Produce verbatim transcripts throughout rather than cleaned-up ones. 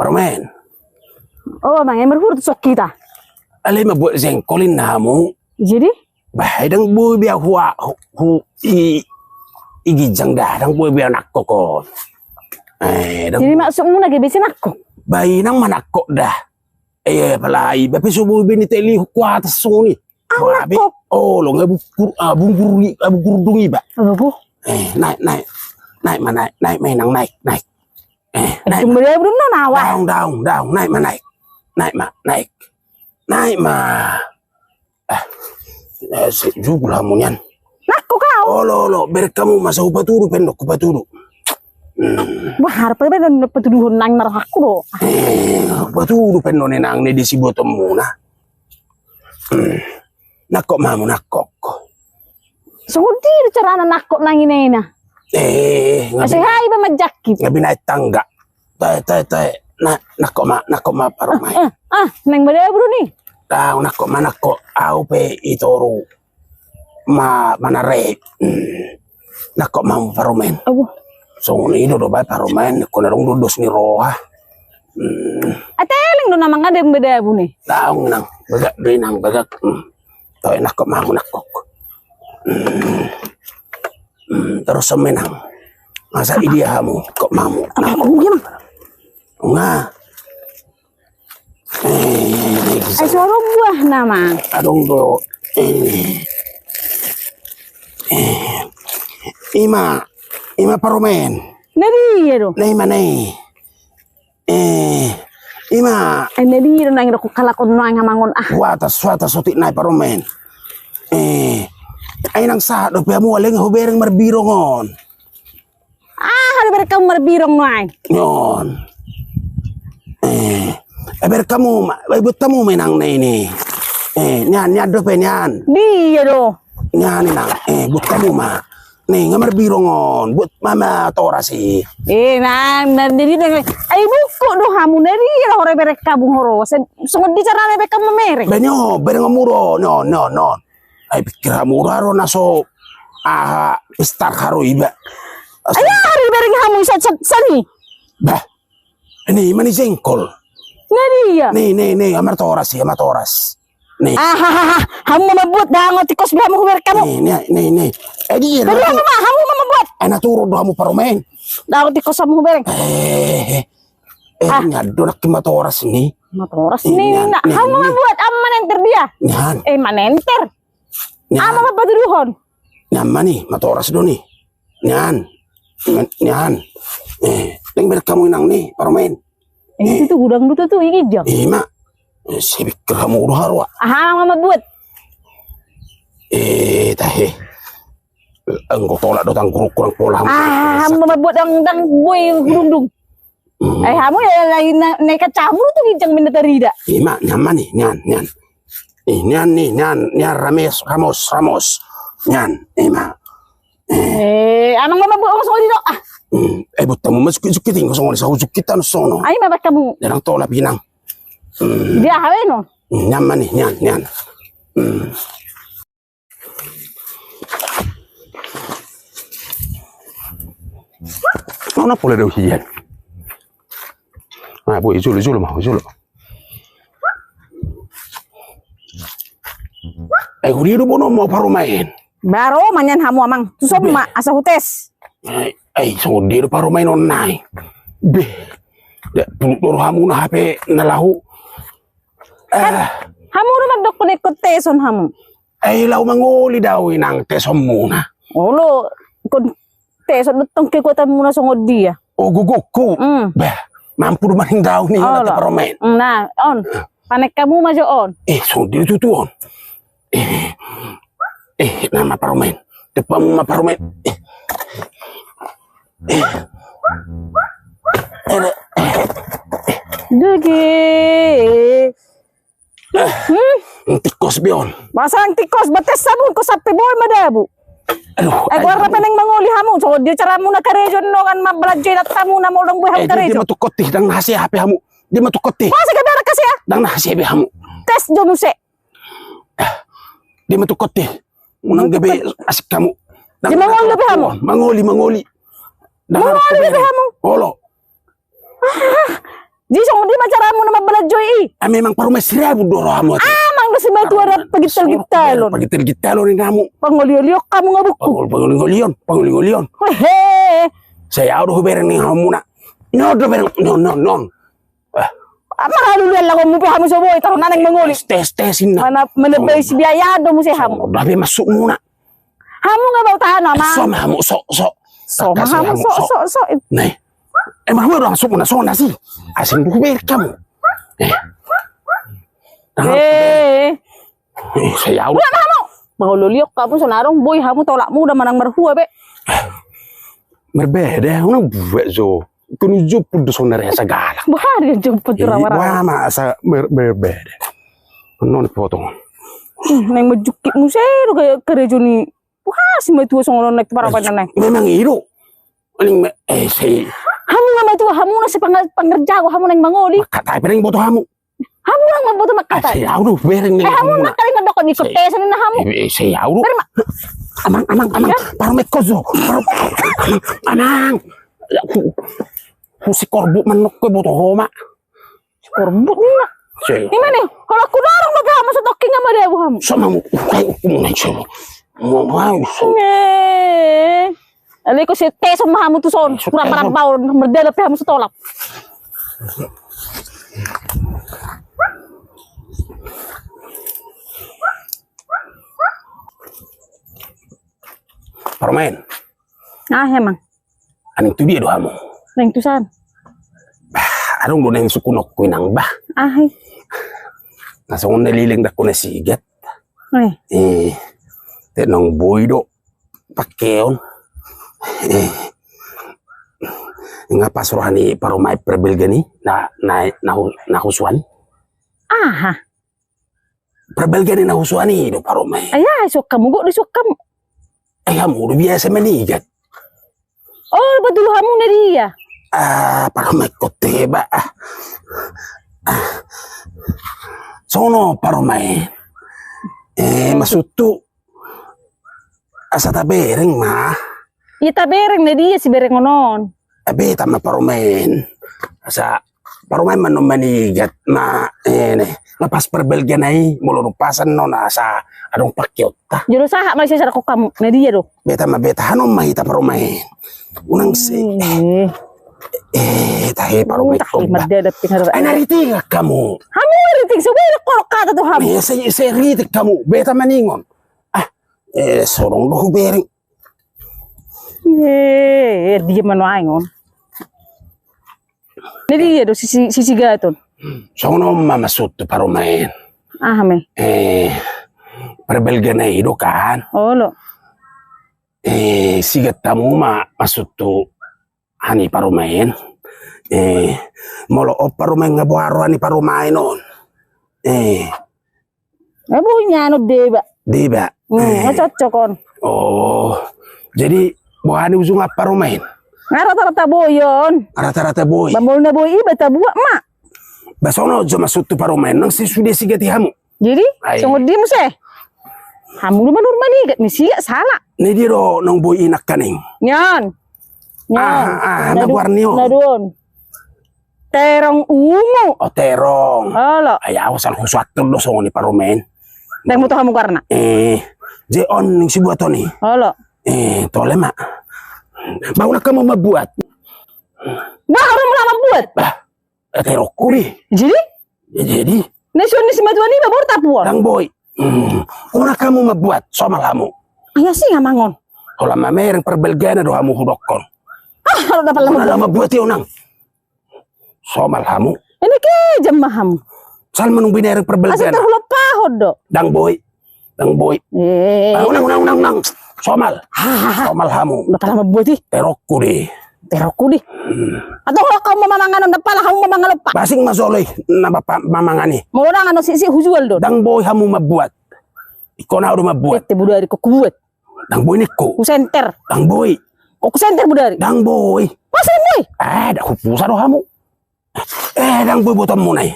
Parumaen. O, amang, i ma marhurut songon hita. Alai mambuat jengkol inna hamu. Jadi? Bah, ndang boi be au hu, hu, i, i ginjang da, ndang boi be au nangkok on. Eh, ndang. Jadi maksudmuna gabe sinangkok? Bah, inang ma nangkok da. Eh, apalai, bah, pe so boi be niteli hu atas songon i. Au nangkok. Olo, nga bungkur, ah, bungkur i, ah, bungkur dung iba. Olo, bo. Eh, naik, naik. Naik ma, naik, naik ma inang, naik, naik. Eh, naik ma. Tumba dia belum nana, wah. Daong, daong, daong, naik ma, naik. Naik ma, naik. Naik ma. Ah, eh, si jugul hamu nian. Nangkok au. Olo, olo, bereng hamu ma, asa hupatudu pe on, hupatudu. Hmm. Bah, harpa pe on patuduhon nang na rohangku do. Eh, hupatudu pe on inang na disi botomuna. Hmm. Nangkok ma hamu, nangkok. Songon dia do carana nangkok nang i na. Eh, nga binaen tangga. Tae, tae, tae. Na, nangkok ma, nangkok ma parumaen. Ah, ah, nang bada buru ni. Au nangkok ma, nangkok. Au pe i toru. Ma, mana re. Hmm. Nangkok ma hamu parumaen. Aduh. Songon i do do bae parumaen, nangkok na adong do dos ni roha. Hmm. Ate leng do na mangan dem bada buru ni. Daong inang, bagak do inang, bagak. Hmm. Toe, nangkok ma hamu, nangkok. Hmm. Hmm, torus ma inang. Masa i dia hamu, nangkok ma hamu. Nangkok. Nga. Eh, ai so adong buah nama. Adong do. Eh. Eh. I ma, i ma parumaen. Na dia do? Na i ma na i. Eh, i ma. Eh, na dia do nang i do kalakon nang i amang on, ah. Hu atas, hu atas otik nai parumaen. Eh, ai nang sahat dope hamu, alai nga hubereng marbirong on. Ah, hubereng hamu marbirong nai. On. Eh, eh, bereng hamu ma, eh, buat hamu ma inang na i. Eh, nian, nian dope nian. Dia do? Nian inang, eh, buat hamu ma. Ni, nga marbirong on, buat mama toras i. Eh, na, na, jadi na, ai bungkuk do hamu, na dia do hubereng hamu horo, se-, songon dia carana bereng hamu mamereng. Bah, nyo, bereng hamu do, no, no, no. Ai pikir hamu do haro na so, aha, pistar haro iba. Ai aha do bereng hamu sa, sa, sani? Bah, ni, i ma ni jengkol. Na dia? Ni, ni, ni, amar toras i, amar toras. Ni. Ah, ha, ha, ha. Hamu ma mambuat, dang tingkos be hamu hubereng hamu. Ni, ni, ni, ni. Eh, dia, hamu ma, hamu ma mambuat. Eh, na turun do hamu parumaen. Dang tingkos hamu hubereng. Eh, eh, eh, ah. Nian do nangkin matoras ni. Matoras ni, nian, na, nian, hamu ma mambuat, au ma manenter dia. Nian. Eh, manenter. Nian. Au ma mampatuduhon. Nian ma ni, matoras do ni. Nian. Nian. Eh, leng bereng hamu inang ni, parumaen. Eh, itu tutu gudang do tutu, i ginjang. I ma. Eh, sai pikir hamu do haro. Aha, hamu ma mambuat. Eh, tahe. Anggo tolap do tangguruk kurang pola hamu. Ah, hamu ma mambuat dang, dang boi hudungdung. Hmm. Eh, hamu ya, lain na, na i kacamu tu ginjang ma na tarida. I ma, nian ma ni, nian, nian. Eh, nian ni, nian, nian, rames, ramos, ramos. Nian, i ma. Eh, amang ma mambuat songon i do, ah. Hmm. Eh, buat hamu ma sukit-sukit, ingkon songon i, sahu sukit anu sono. Ai ma bereng hamu. Dang tolap inang. Hmm. Dia hawe no. Hmm, nian ma ni, nian, nian. Hmm. Nona pola do hian. Ah, boi, jolo, jolo ma, jolo. Eh, huria do bonomu parumaen. Baru mangan hamu amang. Tuson ma, asa hutes. Ai, ai, songon dia do parumaen on nai. Beh. Dak tuluk do rohamuna hape na laho. Kan, ah, hamu do mandok ingkon teson hamu. Ai laho mangoli do au inang tesonmuna. Olo, ingkon teson do tong kekuatanmuna songon dia. O, gogokku. Hmm. Bah, mampu do manang au ni, olo, parumaen. Hmm, na, on. Panek hamu ma jo on. Eh, songon dia tutu on. Eh, eh, nama parumaen. Depanmu ma parumaen. Eh. Eh. Eh. Dege. Hmm? Tingkos be on. Masa tingkos, bates hamu, ingkon sampe boi madabu. Aduh, eh, ai, goarna pe naeng mangoli hamu, songon dia caramuna karejo, nongan mambalanjo inantamuna molo dang boi hamu karejo. Eh, dia, dia ma tung kotti, dang na hasea hape hamu. Dia ma tung kotti. Masa gabe anak hasea? Dang na hasea be hamu. Tes jo muse. Ah, dia ma tung kotti. Unang gabe asik hamu. Dia mangoli gabe hamu. Mangoli, mangoli. Mangoli gabe hamu. Olo. Ah, Jadi songon dia ma caramu na mambalanjoi i. Ah, memang parumaen sirabut do rohamu ate. Ah, amang do simatua na pagintal-gintalon. Pagintal-gintalon i hamu. Pangoli-olion hamu ngabukku. Pangoli-olion, pangoli-olion. Hehe. Sai au do hubereng ni hamuna. Non do bereng, non, non, non. Ah. Marhaluluan lagomu pe hamu so boi, taruhon naeng mangoli. Tes, tes, tes, inna. Mana, mana bai sibiayaan do muse hamu. Dabe masukmuna. Hamu nga bau tahan, amang. So ma hamu, so, so. So ma hamu, so, so, so. Nah. Eh, mahua do masukmuna, so nasi. Asing do hubereng hamu. Eh. Eh. Eh, sai au. Ulang hamu. Mangoli-olion hamu, so na adong boi hamu tolapmu da manang marhua be. Marbeda, unang buat jo. Kan ujomput do sonari asa galak. Bahari ujomput rawa-rawa. Wah, masa marbeda. Non potong. Naeng manjukki muse do gaya karejo ni. Wah, simatua songon on naeng parapan naeng. Memang i do. Paling me-, eh, si. Hamu nga matua, hamu na si pangal-, pangerjago, hamu naeng mangoli. Makatai pe naeng boto hamu. Hamu nga mamboto makatai. Eh, sai au do bereng ni. Eh, hamu makatai mandokon ikut tes ni na hamu. Eh, sai au do. Bereng ma. Amang, amang, amang. Parumaen kozo. Amang. Hu-, husi korbut manok ke boto homa. Korbut ni na. Ima ni, kalau aku dorong mata hamu so tokki nga madabu hamu. Sama mu, ukai ukum naeng so. Mau mau so. Eh. Ale ko si teson ma hamu tu son. Kurang parabau, merdela pe hamu so tolap. Parumaen. Ah, emang. Aning tu dia do hamu? Naeng tu san. Bah, adong do naeng sungkunonku inang bah. Ah, eh. Na songon na leleng dako na sigat. Eh. Eh, te naung boi do pakeon. Eh. Nga pas roha ni parumaen perbelgan i na, na, na, na husuan. Aha. Perbelgan i na husuan i do parumaen. Ai aha, suak hamu gok do suak hamu. Ai hamu do biasa manigat. Oh, betul hamu na dia. Ah, parumaen kote ba. Ah. Ah. Sono parumaen. Eh, maksudku asa tabereng ma. Ia tabereng na dia siberengon on. Beta ma parumaen. Asa parumaen ma non manigat ma, eh, ne. Nga pas perbelgan i molo dung pasan non asa adong pakeonta. Jolo sahat ma ise sarakon hamu na dia do. Beta ma beta hanon ma hita parumaen. Unang si. Eh. Eh, tahe parumaen. Tahe merdada pingar. Ai na ritik hamu. Hamu ritik so boi kolok kata tu hamu. Eh, sai, sai ritik hamu. Beta maningon. Ah, eh, sorong do hubereng. Eh, dia ma nuaeng on. Na dia do sisi, sisigaton. Songon on ma maksudku parumaen. Aha me? Eh, perbelgan i do kan. Olo. Eh, sigat hamu ma maksudku ani parumaen. Eh, molo on parumaen nga boha roha ni parumaen on. Eh. Eh, boi nian on deba. Deba. Hmm, eh. Nga cocok on. Oh. Jadi boha ni ujung aha parumaen? Nga rata-rata boi on. Rata-rata boi. Ba molo na boi iba tabuat ma. Ba songon on jo maksudku parumaen nang si sude sigat i hamu. Jadi songon dia muse. Hamu do manurmanigat ni sigat sala. Ni dia do naung boi i nangkaning. Nian. Nian. Ah, ah, na duan ni on. Na duan. Terong ungu. Oh, terong. Olo. Ai au sal husuathon do songon i parumaen. Naeng boto hamu karna. Eh, je on ning sibuaton i. Olo. Eh, tole ma. Ba unang hamu mambuat. Bah, orang mulai mambuat. Bah, eh, terongku di. Jadi? Ya, jadi. Na suan ni simatua niba baru tapuon. Dang boi. Hmm. Unang hamu mambuat, somal hamu. Ai asi nga mangon. Holan mamereng perbelgana do hamu hudokkon. Ah, kalau dapat lama. Unang mambuat i unang. Somal hamu. Ini kejam ma hamu. Sal manung binereng perbelgana. Asa tarhulop pahon do. Dang boi. Dang boi. Eh. Ah, unang, unang, unang, unang. Somal. Hahaha. Somal hamu. Dapat lama buat i. Terongku di. Terongku di. Hmm. Atau kalau kamu mamangan on dapat hamu mamangan lompa. Basing ma jolo i na bapak mamangan i. Molo dang ano sisi hujual do. Dang boi hamu mambuat. Ingkon au do mambuat. Tete budari ko kubuat. Dang boi ningku. Kusenter. Dang boi. Ko kusenter budari. Dang boi. Masa dang boi? Eh, dang hupusa do hamu. Eh, dang boi buatonmuna i.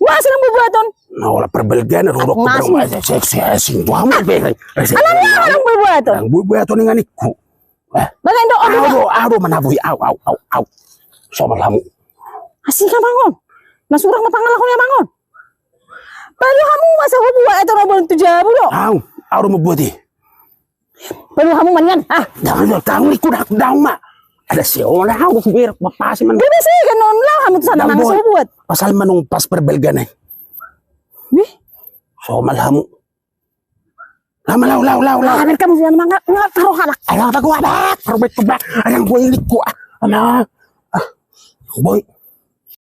Masa dang boi buaton? Na holan perbelgana do hudok. Seksi asing do hamu be. Alah, dang boi buaton. Dang boi buaton i nga ningku. Eh. Bagai do. Au do, au do manabui, au, au, au, au. Somal hamu. Asing amang on. Na surang ma pangalahon i amang on. Palu hamu masa hubuat itu na bolon tu jabu do. Au, au do mambuat i. Palu hamu manian. Ah, daun do, daun ikut aku daun ma. Ada siola au do kuber mapasi man. Dia bisa kan non lau hamu tu sana mang hubuat. Pasal manung pas perbalgana i. Wih. Somal hamu. Lama lau lau lau lau. Ah, mereka musuh yang mangat ngat taruh halak. Ayo apa gua bak? Taruh baik kebak. Ada yang gua ilik gua. Ama. Ah. Boy.